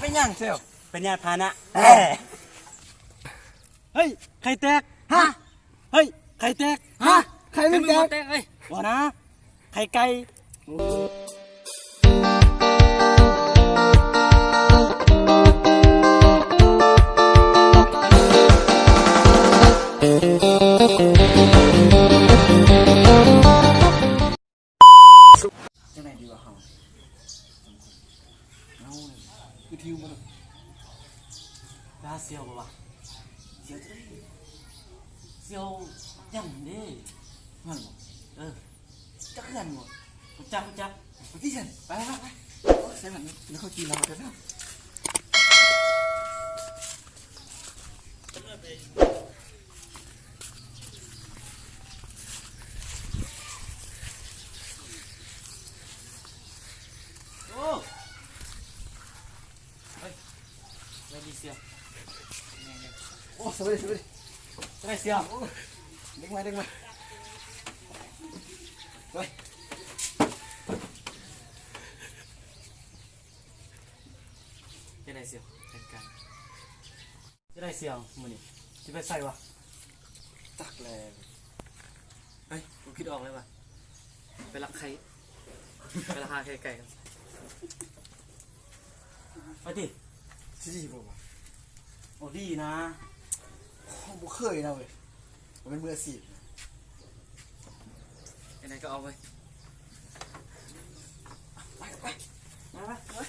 ເປັນຫຍັງເຊວ? ເປັນຍາດພາຫະນະ. ເອີ ເຮີ້ຍ ໄຂ່ແຕກ. ຮະ? ເຮີ້ຍ ໄຂ່ແຕກ. ຮະ? ໄຂ່ມັນແຕກ? ບໍ່ນະ ໄຂ່ໄກ່. ຈັ່ງໃດດີວະເຮົາ? ເອົາ ຄືຖືມາໂລດ. ລາຊຽວບໍ່ວະ? ຊຽວຈັ່ງໃດ? ຊຽວຫຍັງເດ້? ຫັ້ນບໍ່? ເອີ ຈັກເຮືອນບໍ່? ຮູ້ຈັກ ຮູ້ຈັກ. ໄປຕິຊັ້ນ ໄປ ໄປ ໄປ. ໂອ້ຍ ໃສ່ມັນ ແລ້ວເຂົາກິນເຫຼົ້າກັນເນາະ. ໂອ້ ເຮີ້ຍ ສະບາຍດີສ່ຽວ. ໂອ້ ສະບາຍດີ ສະບາຍດີ ສະບາຍດີສ່ຽວ. ໂອ້ ເດັກໃໝ່ ເດັກໃໝ່. ເຮີ້ຍ ຈັ່ງໃດສ່ຽວ? ຈັດການ. ຈະໄດ້ສ່ຽວ ມື້ນີ້ຊິໄປໃສວະ? ຈັກແຫຼະ. ເຮີ້ຍ ກູຄິດອອກແລ້ວວ່າ ໄປລັກໄຂ່ ໄປລັກຫາໄຂ່ໄກ່ກັນ. ໄປຕິ. ຊິດີບໍ່ວະ? ໂອ້ ດີນະ. ເຮົາບໍ່ເຄີຍນະເວີຍ. ເປັນມືອາຊີບ ຈັ່ງໃດກໍເອົາເວີຍ. ໄປ ໄປ ໄປ ໄປ ໄປ.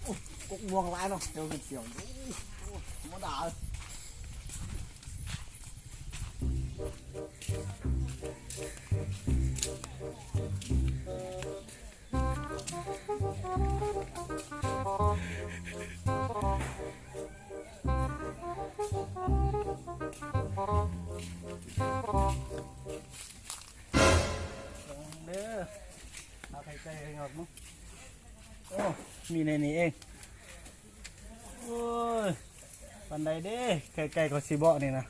ໂອ້ ກົກມ່ວງຫຼາຍເນາະ ແຖວເຮືອນສ່ຽວ. ໂອ້ ບໍ່ທຳມະດາເລີຍ. ເດີ ເອົາໄຂ່ໄກ່ອອກເນາະ. ໂອ້ ມີໃນນີ້ເອງ. ໂອ້ຍ ປານໃດເດ້ ໄຂ່ໄກ່ກໍຊິເບາະນີ້ນະ.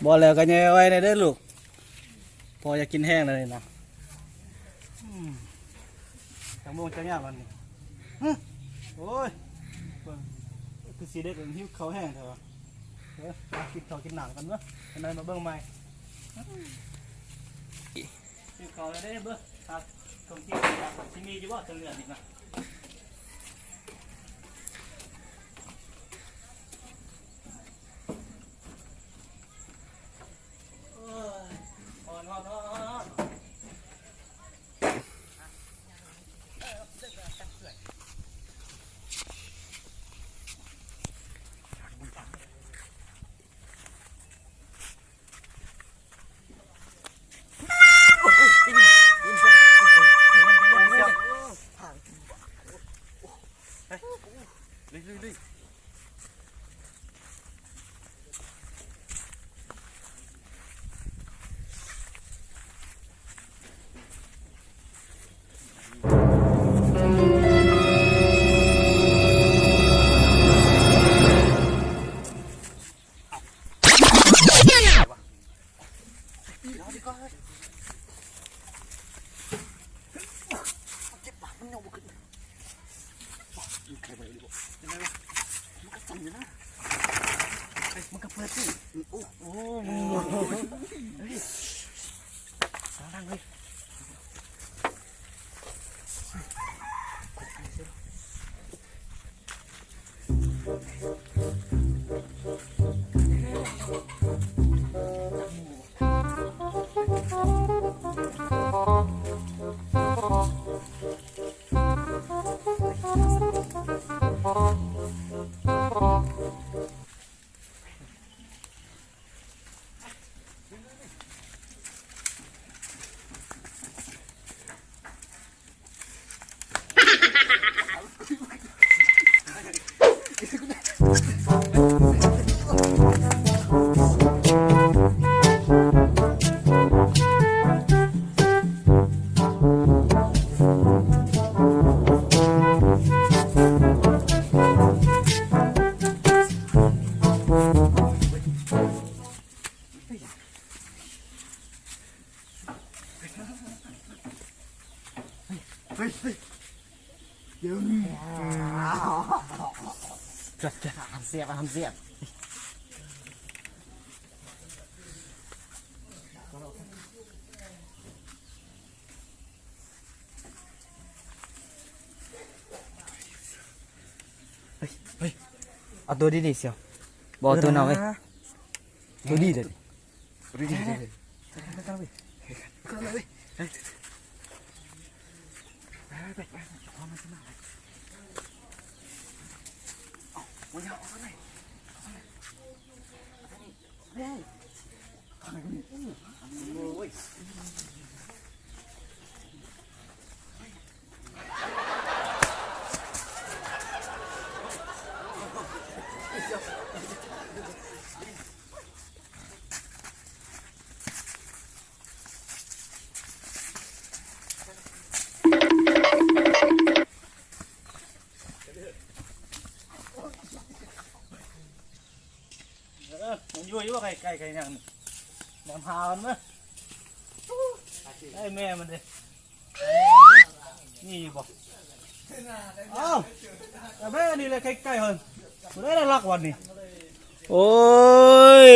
ບໍ່ແລ້ວກໍແຍ່ໄວ້ແດ່ເດີລູກ ພໍ່ຢາກກິນແຮງແລ້ວນີ້ນະ. ອືມ ຈັກໂມງຈັກຍາມບັດນີ້? ຮະ ໂອ້ຍ ເບິ່ງ ຄືຊິເດັກ ຫິວເຂົ້າແຮງແທ້ວະ. ເອີ ມາກິນເຂົ້າກິນນ້ຳກັນເດີ້ ຈັ່ງໃດມາເບິ່ງໃໝ່. ອືມ ຫິວເຂົ້າແລ້ວເດ້ເບິ່ງ ຖ້າສົມຈິດຊິມີຢູ່ບໍ່ ເຫຼືອອີກນະ? ເຈັບປາກ ມັນຍັງບໍ່ຂຶ້ນ. ມັນໄຂບໍ່ໄດ້ບໍ່? ເປັນໄງວະ? ມັນກໍສັ່ນຢູ່ນະ. ເຮີ້ຍ ມັນກໍເປີດຕິ. ໂອ້ ໂອ້ ມັນ ເຮີ້ຍ ສາງດັງເລີຍ. ເຮີ້ຍ ເຮີ້ຍ ດຽວນີ້ ອາຫານແຊບ ອາຫານແຊບ. ເຮີ້ຍ ເຮີ້ຍ ເອົາຕົວດີໆ ສ່ຽວ ບໍ່ເອົາຕົວເນົ່າເວີຍ ເອີ ຕົວດີເດີ້ ຕົວດີໆ ເອີ ເອີ ເອີ ເອີ ໄປ ໄປ ໄປ ໄປ ເອົາມາຊິມາ ເອົາ ເອົາ ເອົາ ເອົາ ເອົາ ເອີ ມັນຢູ່ຢູ່ ໄກ່ ໄກ່ ໄກ່ຫຍັງນີ້ ນຳຫາມັນມາ ໄອ້ແມ່ມັນເດ້ ມີຢູ່ບໍ່? ເອົ້າ ແຕ່ແມ່ນີ້ແຫຼະໄກ່ໆ ເຮີ້ຍ ຜູ້ໃດໄດ້ລັກວັນນີ້ ໂອ້ຍ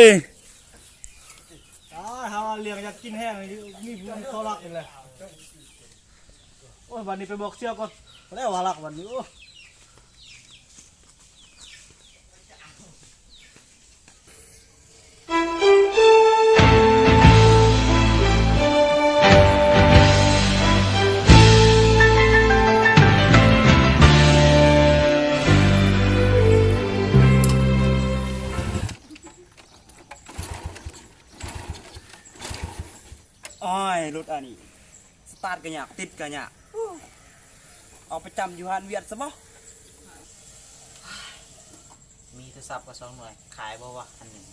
ຕາຍ ຫາວ່າລ້ຽງຢາກກິນແຮງ ມີຜູ້ຂໍລັກອີກແລ້ວ. ໂອ້ຍ ບັດນີ້ໄປບອກສ່ຽວກ່ອນ ແລ້ວວ່າລັກບັດນີ້ ໂອ້ຍ. ໂອ້ຍ ລົດອັນນີ້ ສະຕາດກະຍາກ ຕິດກະຍາກ ອອກໄປຈຳຢູ່ຮ້ານຫວຽດຊະບໍ? ມີໂທລະສັບກະສອງໜ່ວຍ ຂາຍບໍ່ວະ ອັນໜຶ່ງ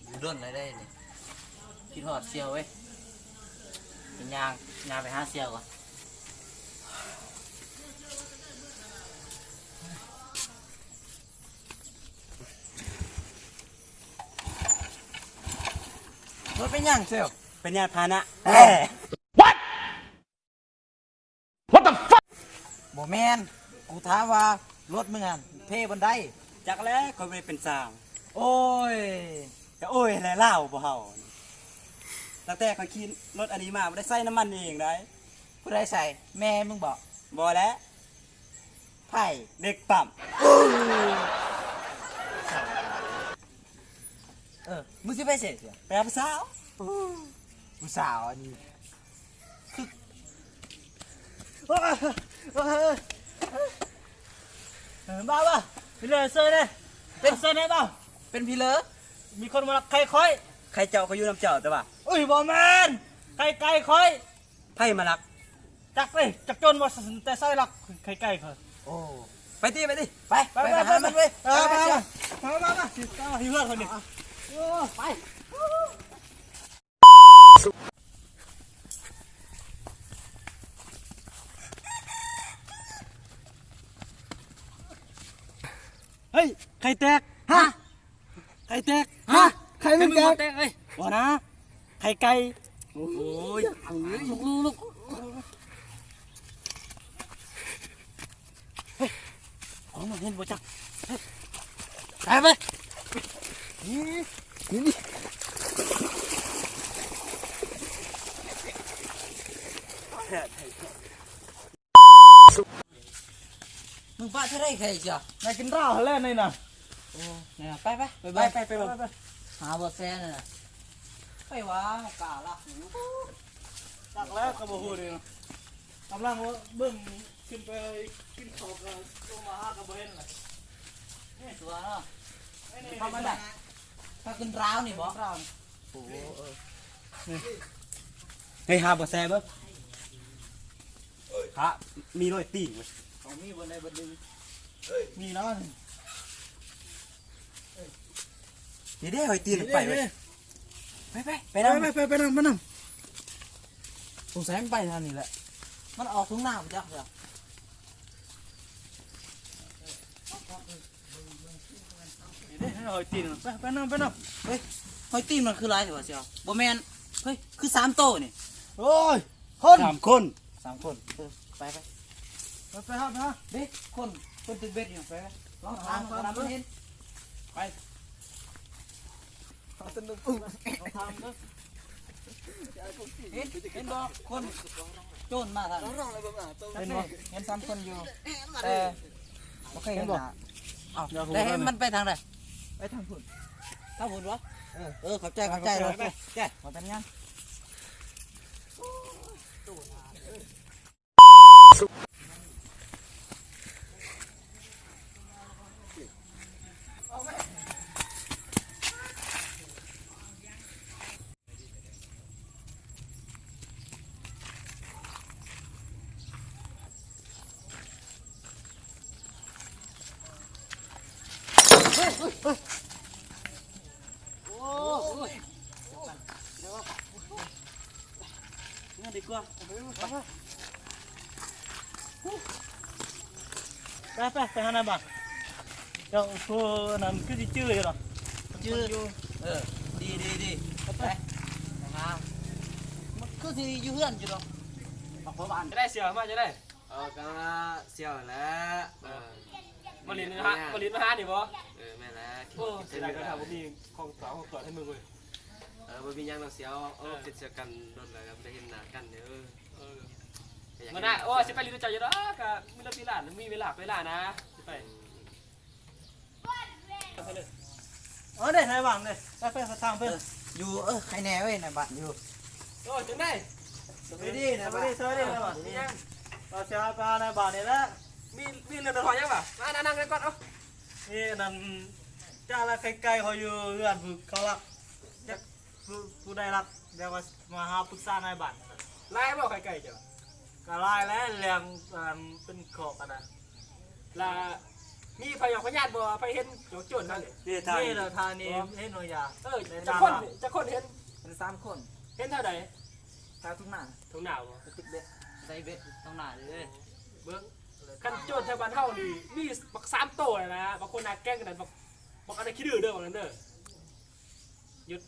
ຢູ່ດົນແລ້ວເດ້ນີ້ ຄິດຮອດສ່ຽວເວີຍ ໄປຍ່າງ ຍ່າງໄປຫາສ່ຽວກ່ອນ. ລົດເປັນຫຍັງສ່ຽວ? ເປັນຍານພາຫະນະ. What? What the fuck? ບໍ່ແມ່ນ ກູຖາມວ່າລົດມຶງຫັ້ນເພບ່ອນໃດ? ຈັກແຫຼະ ຂ້ອຍບໍ່ໄດ້ເປັນຊ່າງ. ໂອ້ຍ ກະໂອ້ຍແຫຼະ ລາວບໍ່ເຮົາ ຕັ້ງແຕ່ຂ້ອຍຂີ່ລົດອັນນີ້ມາ ບໍ່ໄດ້ໃສ່ນ້ຳມັນເອງໃດ. ຜູ້ໃດໃສ່? ແມ່ມຶງບໍ? ບໍ່ແຫຼະ. ໃຜ? ເດັກປ້ຳ. ເອີ ມຶງຊິໄປໃສ? ໄປຫາຜູ້ສາວ. ຜູ້ສາວອັນນີ້ ເອີ ເອີ ເອີ ເອີ ເອີ ບ່າວ ບ່າວ ພີ່ເລີຊ່ວຍແດ່ ເປັນ ຊ່ວຍແດ່ບ່າວ ເປັນພີ່ເລີ ມີຄົນມາລັກໄຂ່ຂ້ອຍ. ໄຂ່ເຈົ້າກໍຢູ່ນຳເຈົ້າ ແຕ່ວ່າ ໂອ້ຍ ບໍ່ແມ່ນ ໄຂ່ໄກ່ຂ້ອຍ. ໃຜມາລັກ? ຈັກເດ້ ຈັກໂຈນບໍ່ ແຕ່ໃສລັກໄຂ່ໄກ່ຂ້ອຍ. ໂອ້ ໄປຕິ ໄປຕິ ໄປ ໄປ ໄປ ໄປຫາມັນເວີຍ. ເອີ ໄປ ໄປ ໄປ ໄປ ໄປ ໄປ ໄປ ໄປ ໄປ ໄປ ໄປ ເຮີ້ຍ ໄຂ່ແຕກ. ຮະ? ໄຂ່ແຕກ. ຮະ? ໄຂ່ມັນແຕກ. ບໍ່ນະ ໄຂ່ໄກ່. ໂອ້ຍ ລຸກ ລຸກ ລຸກ ເຮີ້ຍ ຂອງມັນເຫັນບໍ່ຈັກ ໄປ ໄປ ນີ້ ນີ້ ມຶງປະເທົ່າໃດໄຂ່ເສຍ? ນາຍກິນເຫຼົ້າຫັ້ນແຫຼະນີ້ນະ. ໂອ້ ໄປ ໄປ ໄປ ໄປ ໄປ ໄປ ຫາບໍ່ແຊນະ. ໄປວ່າກາລະ ຈັກແລ້ວກໍບໍ່ຮູ້ເດ້. ກຳລັງວ່າເບິ່ງຂຶ້ນໄປກິນເຂົ້າກໍລົງມາຫາກໍບໍ່ເຫັນລະ. ນີ້ຕົວເນາະ ນີ້ ທຳມະດາ ຖ້າຂຶ້ນລາວນີ້ບໍ? ລາວ ໂອ້ ເອີ ນີ້ ເຮີ້ຍ ຫາບໍ່ແຊເບິ່ງ. ພະ ມີຮອຍຕີນເວີຍ. ເຂົາມີບ່ອນໃດບ່ອນໜຶ່ງ ມີເນາະ. ນີ້ເດ້ ຮອຍຕີນໄປເວີຍ. ໄປ ໄປ ໄປນຳ ໄປ ໄປ ໄປນຳ ໄປນຳ. ສົງໄສມັນໄປທາງນີ້ແຫຼະ ມັນອອກທົ່ງນາໄປຈັກເທື່ອ. ນີ້ເດ້ ຮອຍຕີນ ໄປ ໄປນຳ ໄປນຳ. ເຮີ້ຍ ຮອຍຕີນມັນຄືຫຼາຍແທ້ວະສ່ຽວ? ບໍ່ແມ່ນ ເຮີ້ຍ ຄືສາມໂຕນີ້. ໂອ້ຍ ຄົນ ສາມຄົນ. ສາມຄົນ ເອີ ໄປ ໄປ ໄປ ໄປຫາ ໄປຫາ ເດ້ ຄົນ ຄົນຕຶກເບັດຢູ່ ໄປ ໄປ ລອງຖາມ ຖາມ ຖາມ ເຫັນ ໄປ ເອົາສະໜຸກ ລອງຖາມເດີ ເຫັນ ເຫັນບໍ່ ຄົນໂຈນມາທາງ ເຫັນບໍ່ ເຫັນສາມຄົນຢູ່ ແຕ່ບໍ່ເຄີຍເຫັນໜ້າ ເອົ້າ ແຕ່ມັນໄປທາງໃດ ໄປທາງພຸ້ນ ທາງພຸ້ນບໍ່ ເອີ ເອີ ຂອບໃຈ ຂອບໃຈ ໂອເຄ ໂອເຄ ບໍ່ເປັນຫຍັງ. ໂອ້ຍ ເມື່ອດີກວ່າ ໄປ ໄປ ໄປຫານາຍບ້ານ ເຈົ້າຜູ້ນັ້ນຄືຊິຈື່ຢູ່ດອກ ຈື່ຢູ່ ເອີ ດີ ດີ ດີ ໄປ ໄປຫາ ມັນຄືຊິຢູ່ເຮືອນຢູ່ດອກ ອອກມາບ້ານ ຈະໄດ້ເສຍມາຈະໄດ້ ເອີ ກໍວ່າສ່ຽວແຫຼະ ເອີ ມາຫຼິ້ນນະ ມາຫຼິ້ນມາຫານີ້ບໍ່ ເອີ ແມ່ນແຫຼະ ໂອ້ ເສຍດາຍກໍຖ້າບໍ່ມີຂອງຝາກຂອງຕ້ອນໃຫ້ມຶງເວີຍ ເອີ ບໍ່ມີຫຍັງດອກສ່ຽວ ເອີ ເອີ ຄິດເສຍກັນດົນແລ້ວກໍບໍ່ໄດ້ເຫັນໜ້າກັນເດີ ເອີ ມື້ໜ້າ ໂອ້ ຊິໄປຫຼິ້ນນຳເຈົ້າຢູ່ດອກ ກໍມີເວລາ ມີເວລາ ເວລານະ ຊິໄປ ເອີ ເດ້ ນາຍບ້ານເດ້ ໄປ ໄປ ໄປຖາມເພິ່ນ ເອີ ຢູ່ ເອີ ໃຄແນ່ເວີຍ ນາຍບ້ານຢູ່ ໂອ້ ຈັ່ງໃດ ສະບາຍດີ ສະບາຍດີ ສະບາຍດີ ນາຍບ້ານ ມີຫຍັງ ເອີ ຊິຫາໄປຫານາຍບ້ານນີ້ແຫຼະ ມີ ມີເລື່ອງເດືອດຮ້ອນຫຍັງວະ ມາ ນັ່ງ ນັ່ງກັນກ່ອນ ເອົາ ນີ້ອັນນັ້ນ ຈາກລະໄຂ່ໄກ່ເຂົາຢູ່ເຮືອນ ຜູ້ເຂົາລັກ ຈັກ ຜູ້ ຜູ້ໃດລັກ ແຕ່ວ່າມາຫາປຶກສານາຍບ້ານ ຫຼາຍບໍ່ໄຂ່ໄກ່ເຈົ້າ ກໍຫຼາຍແຫຼະ ເລື່ອງອັນເປັນຄອກຫັ້ນນະ ລະມີພະຍອກພະຍາດບໍ່ ໃຜເຫັນໂຈນນັ້ນນີ້ ນີ້ລະທ່ານີ້ເຫັນບໍ່ຢາ ເອີ ຈັກຄົນ ຈັກຄົນເຫັນ ເຫັນສາມຄົນ ເຫັນແຖວໃດ ແຖວທົ່ງນາ ທົ່ງນາບໍ່ ໄປຕຶກເບັດ ໃສ່ເບັດທົ່ງນາເດີ ເບິ່ງ ຄັນໂຈນແຖວບ້ານເຮົານີ້ມີບັກສາມໂຕແລ້ວນະ ບັກຄົນໜ້າແກງນັ້ນ ບັກ ບັກອັນນັ້ນຂີ້ດື້ເດີ ບັກນັ້ນເດີ ຢຸດ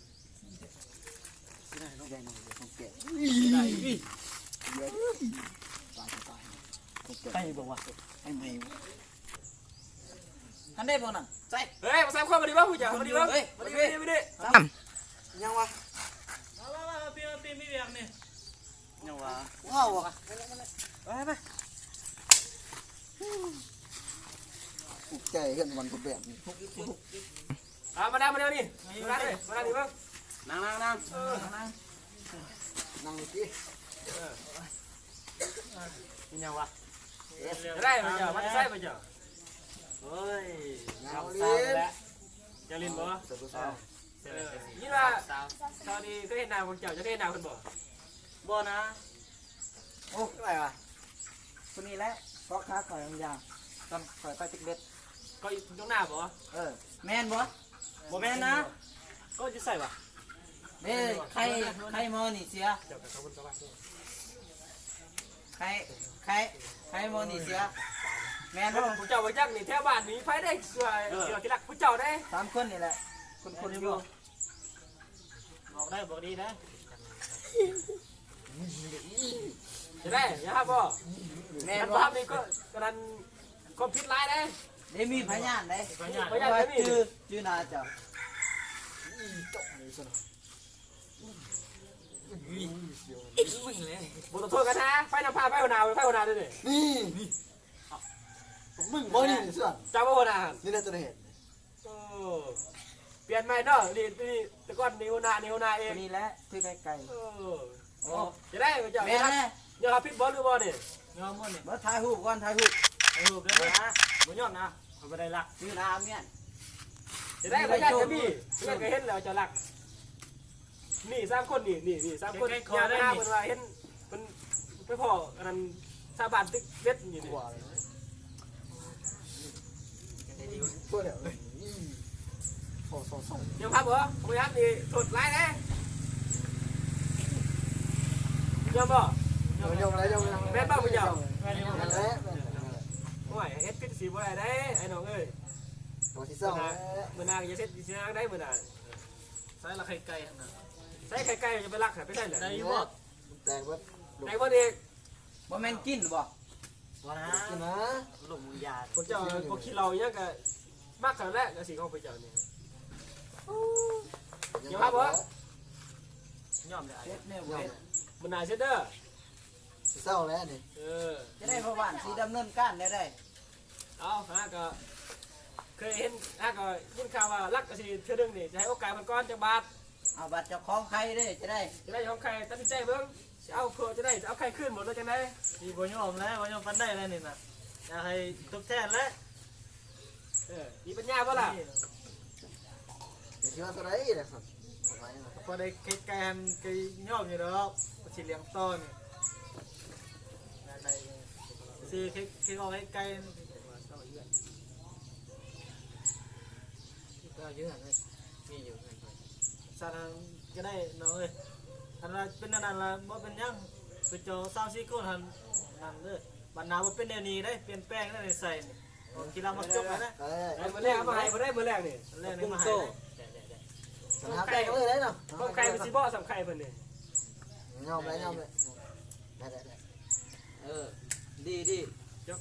ໄປບໍ່ວະ ໄປໄໝວະ ຫັ້ນໄດ້ບໍ່ນັ້ນ ໃສ່ ເຮີ້ຍ ມາສາມຄົນມາດີບໍ່ ຜູ້ເຈົ້າ ມາດີບໍ່ ມາດີ ມາດີ ມາດີ ຍັງວະ ມາ ມາ ມາ ມາ ພີ່ ມາ ພີ່ ມີວຽກນີ້ ຍັງວະ ວ້າວ ໄປ ໄປ ອຸກໃຈເຮືອນວັນພຸດແບບນີ້ ເອົາ ມານັ່ງ ມາແນວນີ້ ມານັ່ງນີ້ ມານັ່ງນີ້ເບິ່ງ ນັ່ງ ນັ່ງ ນັ່ງ ເອີ ນັ່ງ ນັ່ງນີ້ຕິ ເອີ ມີຫຍັງວະ ເອີ ໄດ້ບໍ່ເຈົ້າ ມາແຕ່ໃສບໍ່ເຈົ້າ ໂອ້ຍ ເອົາ ເອົາ ເອົາ ເຈົ້າຫຼິ້ນບໍ່ ເອີ ຍິນວ່າ ສາວ ສາວນີ້ເຄີຍເຫັນໜ້າພວກເຈົ້າ ເຈົ້າເຄີຍເຫັນໜ້າເພິ່ນບໍ່ ບໍ່ນະ ໂອ້ ຄືໄປວະ ຄົນນີ້ແຫຼະ ເກາະຂາຂ້ອຍບາງຢ່າງ ຕອນຂ້ອຍໄປຕຶກເບັດ ເກາະຢູ່ຕົງໜ້າບໍ່ ເອີ ແມ່ນບໍ່ ບໍ່ແມ່ນນະ ເກາະຢູ່ໃສວະ ເດ້ ໄຂ່ ໄຂ່ມໍນີ້ເສຍ ໄຂ່ ໄຂ່ ໄຂ່ມໍນີ້ເສຍ ແມ່ນບໍ່ ຜູ້ເຈົ້າບໍ່ຈັກນີ້ ແຖວບ້ານນີ້ໃຜໄດ້ຊ່ວຍ ເອີ ທີ່ລັກ ຜູ້ເຈົ້າເດ້ ສາມຄົນນີ້ແຫຼະ ຄົນໆຢູ່ ບອກໄດ້ບອກດີນະ ຈະໄດ້ ຢ່າຫາບໍ່ ແມ່ນບໍ່ ມີກໍ ກະນັ້ນ ຄວາມຜິດຫຼາຍເດ້ ໄດ້ມີພະຍານເດ້ ພະຍານ ພະຍານກໍມີ ຈື່ ຈື່ໜ້າເຈົ້າ ບໍ່ຕ້ອງໂທດກັນນະ ໄປນຳພາ ໄປຫົວໜ້າ ໄປຫົວໜ້າເດ້ ນີ້ ນີ້ ເອົາ ມຶງບໍ່ນີ້ ເຈົ້າບໍ່ຫົວໜ້າ ນີ້ແຫຼະຕົວເຮັດ ໂອ້ ປ່ຽນໃໝ່ເນາະ ນີ້ ນີ້ ແຕ່ກ່ອນນີ້ຫົວໜ້າ ນີ້ຫົວໜ້າເອງ ນີ້ແຫຼະຖືໄກໆ ໂອ້ ໂອ້ ຈະໄດ້ບໍ່ເຈົ້າ ແມ່ນແຫຼະ ຍອມຮັບຜິດບໍ່ ຫຼືບໍ່ນີ້ ຍອມໝົດນີ້ ມາຖ່າຍຮູບກ່ອນ ຖ່າຍຮູບ ຖ່າຍຮູບເດີ ບໍ່ຍອມນະ ຂ້ອຍບໍ່ໄດ້ລັກ ຢູ່ໜ້າເມຍ ຈະໄດ້ບໍ່ ຢ້ານຈະມີ ເພິ່ນກໍເຫັນແລ້ວເຈົ້າລັກ ນີ້ສາມຄົນນີ້ ນີ້ ນີ້ສາມຄົນ ໃກ້ໆ ຍ່າງໄປຫາເພິ່ນວ່າເຫັນ ເພິ່ນໄປພໍ້ອັນນັ້ນ ຊາວບ້ານຕຶກເບັດຢູ່ນີ້ ບໍ່ແລ້ວເລີຍ ພໍ້ສອງ ສອງ ຍັງພັບບໍ່ ບໍ່ຍັງນີ້ໂທດຫຼາຍເດ້ ຍອມບໍ່ ຍອມແລ້ວ ຍອມແລ້ວ ແມ່ນບໍ່ຜູ້ເຈົ້າ ແມ່ນແລ້ວ ໂອ້ຍ ເຮັດຜິດຊິບໍ່ໄດ້ເດ້ ໄອ້ນ້ອງເອີຍ ບໍ່ຊິເຊົາ ມື້ໜ້າ ມື້ໜ້າກໍຢ່າເຮັດຊິຫຍັງໄດ້ມື້ໜ້າ ໃສ່ລະໄຂ່ໄກ່ຫັ້ນນະ ໃສ່ໄຂ່ໄກ່ຈະໄປລັກໃຫ້ໄປໃສ່ແຫຼະ ໄດ້ຢູ່ບໍ່ ແຕກເບິດ ແຕກເບິດອີກ ບໍ່ແມ່ນກິນບໍ່? ບໍ່ນະ ກິນນະ ລົມຢາ ພວກເຈົ້າ ພວກຂີ້ເຫຼົ້າຫຍັງກະມັກຫັ້ນແຫຼະ ກະຊິຂອງພວກເຈົ້ານີ້ ຍອມຮັບບໍ່? ຍອມແລ້ວ ເຮັດແນວບໍ່ເຮັດ ມື້ໜ້າເຮັດເດີ ຊິເຊົາແລ້ວນີ້ ເອີ ຈະໄດ້ພໍ່ບ້ານຊິດຳເນີນການແນວໃດ? ເອົາ ຫາກໍເຄີຍເຫັນ ຫາກໍຍິນຂ່າວວ່າລັກກະຊິເທື່ອໜຶ່ງນີ້ ຈະໃຫ້ໂອກາດເພິ່ນກ່ອນຈັກບາດ ເອົາບາດເຈົ້າຂອງໄຂ່ເດ້ ຈະໄດ້ ຈະໄດ້ຂອງໄຂ່ ຕັດສິນໃຈເບິ່ງ ຊິເອົາເພື່ອຈະໄດ້ ຈະເອົາໄຂ່ຄືນບໍ່ ຫຼືຈັ່ງໃດ? ຊິບໍ່ຍອມແລ້ວ ບໍ່ຍອມປານໃດແລ້ວນີ້ນະ ຢາກໃຫ້ທົດແທນແຫຼະ ເອີ ມີປັນຍາບໍ່ລະ? ຊິວ່າເທົ່າໃດລະຄັບ ພໍໄດ້ເຄັດໄກ່ຫັ້ນກໍຍອມຢູ່ດອກ ຊິລ້ຽງຕໍ່ນີ້ ຊື້ເຄັດ ເຄັດອອກເຄັດໄກ່ ກໍຢູ່ຫັ້ນເລີຍ ມີຢູ່ເຮືອນຂ້ອຍ ຊັ້ນນັ້ນກໍໄດ້ນ້ອງເອີຍ ຄັນວ່າເປັນແນວນັ້ນລະບໍ່ເປັນຫຍັງ ໄປເຈາະສາມສີ່ຄົນຫັ້ນ ນັ້ນເດີ ບັດໜ້າບໍ່ເປັນແນວນີ້ເດ້ ປ່ຽນແປງເດ້ ນິໄສນີ້ ອອກຂີ້ລາມາຈົກແລ້ວນະ ເອີ ມື້ແລງເອົາມາໃຫ້ບໍ່ໄດ້ ມື້ແລງນີ້ ແລງນີ້ມາໃຫ້ ໄດ້ ໄດ້ ໄດ້ ສະໜາມແຕກເລີຍໄດ້ເນາະ ຂອງໄຂ່ມັນຊິເບາະສ່ຳໄຂ່ເພິ່ນນີ້ ຍອມແລ້ວ ຍອມແລ້ວ ໄດ້ ໄດ້ ໄດ້ ເອີ ດີ ດີ ຈົບ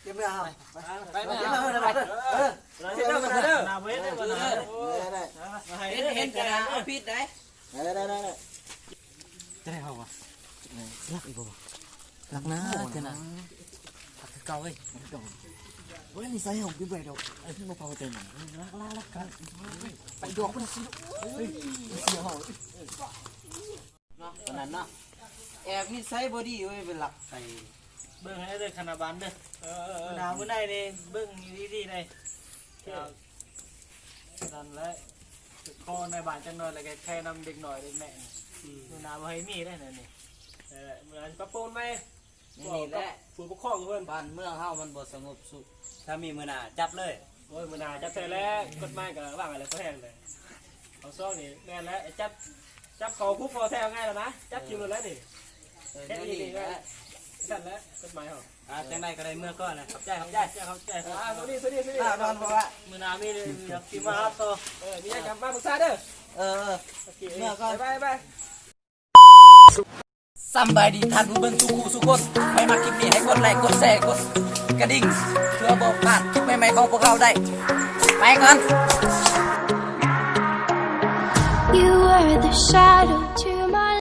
ເກັບເມືອເຮົາ ໄປ ໄປ ໄປ ເກັບເມືອເຮົາ ໄປ ເອີ ເກັບເມືອເຮົາເດີ ໜ້າບໍ່ເຫັນເດ້ ເອີ ໄດ້ ໄດ້ ເຫັນ ເຫັນກະໜາເອົາຜິດໄດ້ ໄດ້ ໄດ້ ໄດ້ ໄດ້ ຈະໄດ້ເຮົາວະ ລັກອີກບໍ່ວະ ລັກນະ ໂອ້ ຈະນະ ລັກຄືເກົ່າເວີຍ ເວີຍ ນິໄສເຮົາບໍ່ໄດ້ດອກ ເອີ ມາເອົາແຕ່ນັ້ນ ລັກ ລັກ ລັກ ໄປດອກມັນຊິ ເອີ ເສຍເຮົາ ເນາະ ຕອນນັ້ນເນາະ ແອບນິໄສບໍ່ດີເວີຍ ໄປລັກໄກ່ ເບິ່ງໃຫ້ເດີ ຄະນະບານເດີ ເອີ ເອີ ເອີ ໜາວມື້ໃດນີ້ ເບິ່ງດີໆໄດ໋ ເອີ ນັ້ນແຫຼະ ຂໍນາຍບ້ານຈັກໜ້ອຍ ແລ້ວກໍແຄ່ນຳເດັກນ້ອຍເດັກແມ່ ອືມ ມື້ໜ້າບໍ່ໃຫ້ມີເດ້ແນວນີ້ ເອີ ມື້ໜ້າຊິປັບປຸງໃໝ່ ນີ້ແຫຼະ ຜູ້ປົກຄອງເພິ່ນ ບ້ານເມືອງເຮົາມັນບໍ່ສະຫງົບສຸກ ຖ້າມີມື້ໜ້າຈັບເລີຍ ໂອ້ຍ ມື້ໜ້າຈັບແທ້ແລ້ວ ກົດໝາຍກໍວາງໄວ້ແລ້ວ ພໍແຮງເລີຍ ເອົາຊອງນີ້ແມ່ນແລ້ວ ຈັບ ຈັບເຂົ້າຄຸກເຂົ້າແທ້ງ່າຍແລ້ວນະ ຈັບຈິງໂລດແລ້ວນີ້ ເອີ ເຮັດອີ່ຫຼີແລ້ວ ຊັ້ນແຫຼະ ກົດໝາຍເຮົາ ອ່າ ຈັ່ງໃດກໍໄດ້ເມືອກ່ອນນະ ຂອບໃຈ ຂອບໃຈ ຂອບໃຈ ອ່າ ໂຊດີ ໂຊດີ ໂຊດີ ອ່າ ນອນບໍ່ວ່າ ມື້ໜ້າມີເລື່ອງຊິມາຫາຕໍ່ ເອີ ມີຫຍັງກໍມາປຶກສາເດີ ເອີ ເອີ ໂອເຄ ເມືອກ່ອນ ບາຍບາຍ ບາຍບາຍ ສຳບາຍດີທ່ານຜູ້ເບິ່ງທຸກຜູ້ທຸກຄົນ ໃຜມັກຄລິບນີ້ໃຫ້ກົດໄລ ກົດແຊ ກົດກະດິ່ງ ເພື່ອບໍ່ພາດຄລິບໃໝ່ໆຂອງພວກເຮົາໄດ້ ໄປກ່ອນ You were the shadow to my